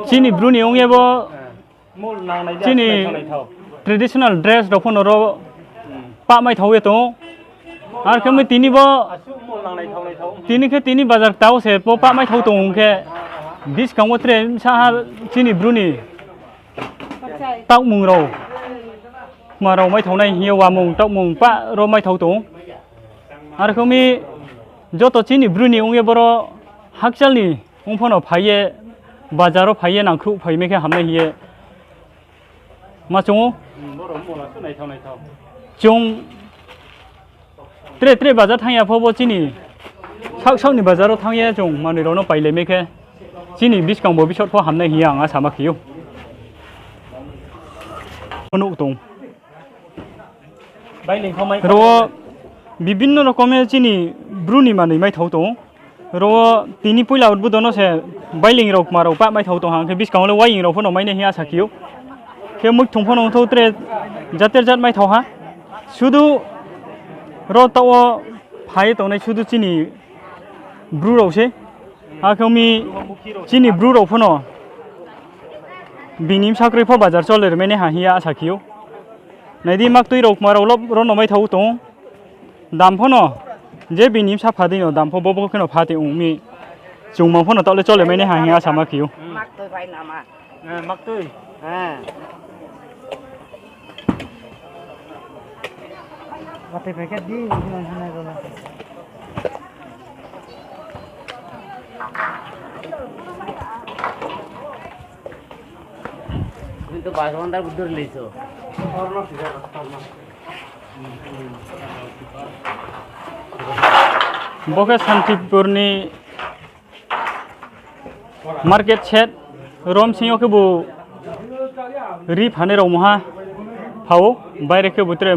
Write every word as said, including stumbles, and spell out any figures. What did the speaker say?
Chini Bru ni ong ye bo, chini traditional dress rao pho no ro pah maithao ye tong ou. Ar khe mi tini bo, tini khe tini bazar tao se bo pah maithao tong ong khe, buskang wo tre bsa ha chini Bru ni taohmung rao, kma rao maithao nai hing ye wamung taohmung pah ro maithao tong ou. Ar khe mi joto chini Bru ni ong ye boro hakchal ni ong pho no phai ye, bazar wo phai ye nangkhruh phai mai khe ham nai hing ye ma chung ou. Chung tre tre bazar thanng ya pho bo chini saoh saoh ni bazar wo thanng ye chung manoi rao no pailai mai khe chini buskang bo bisot pho ham nai hing ye ang asa ma khe ou. Phnuh tong. Ro wo bibinno rokom ye chini Bru ni manoi maithao tong ou. Ro wo tini poila udbodon no se bailing rao kma rao pah maithao tong ha, hing khe buskang wo le waing rao pho no mai nai hing ye asa khe ou. Khe muithung pho no ongthou tre jater jat maithao ha. Sudu ro taoh wo phai ye tongnai sudu chini Bru rao sei. Akhe mi chini Bru rao pho no bini bsa kroi pho bazar chole rimai nai ha hing ye asa khe ou. Nai di, maktui rao kma rao lo ro no maithao tong ou. Dam pho no je bini bsa pha dei no dam pho bo bo khe no pha tong ong mi. Chungmang pho no taoh le chole mai nai ha hing ye asa ma khe ou. Bo khe Santipur ni market shed, rom sing yo khebu ri phanai rao mungha pha ou, baire khebu tre